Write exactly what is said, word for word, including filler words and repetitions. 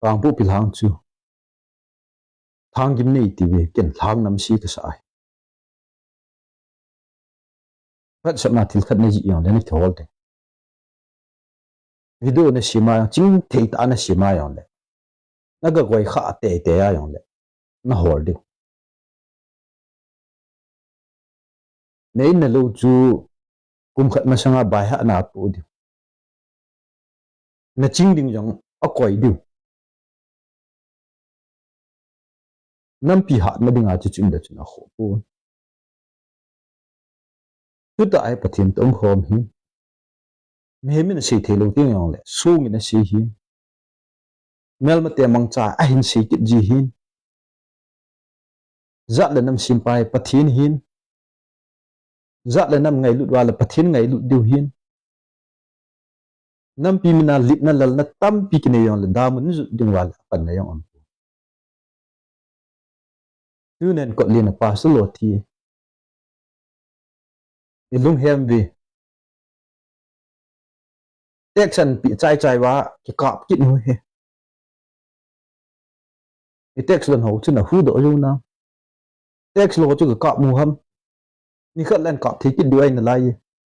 Pangpu Pilhang chu Thanggim nei tiuve, ken Lhang namse kasa ahi. Phatsapna thil khat najih jongle nakihol ding. Video nasem a jong, chingthei tah a nasem a jongle, naga koi khah teitei a jongle, nahol diu. Na in nalou chu kum khat masanga baihahna atoh diu. Naching ding jong akoi diu. Nampi hatna dinga chu chun le chun akhoh pon. Chutah a hi Pathen toh umkhom hi. Mihem in asei theilou teng jongle, song in asei hi. Melmate mangcha ahin sei kit ji hin. Jat le nam sempa hi Pathen hin. Jat le nam ngailut uva le Pathen ngailut diu hin. Nampi mina lipna lalna tampi kinei jongle, damun jot ding uva le apanna jong umpon. Tunin Kotlen a pastor lo thi, ilunghem uve. Tax anpeh chaichai uva kikap kit u hi. I tax lon ho chu nahuhdoh jou nam? Tax lo chu kakap u ham? Nikhat le ahin kap thei kit diu ahi nalai e.